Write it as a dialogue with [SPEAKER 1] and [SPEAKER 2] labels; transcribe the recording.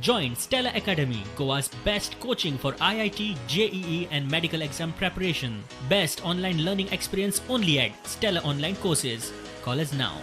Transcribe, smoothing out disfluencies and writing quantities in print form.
[SPEAKER 1] Join Stellar Academy, Goa's best coaching for IIT, JEE and medical exam preparation. Best online learning experience only at Stellar Online Courses. Call us now.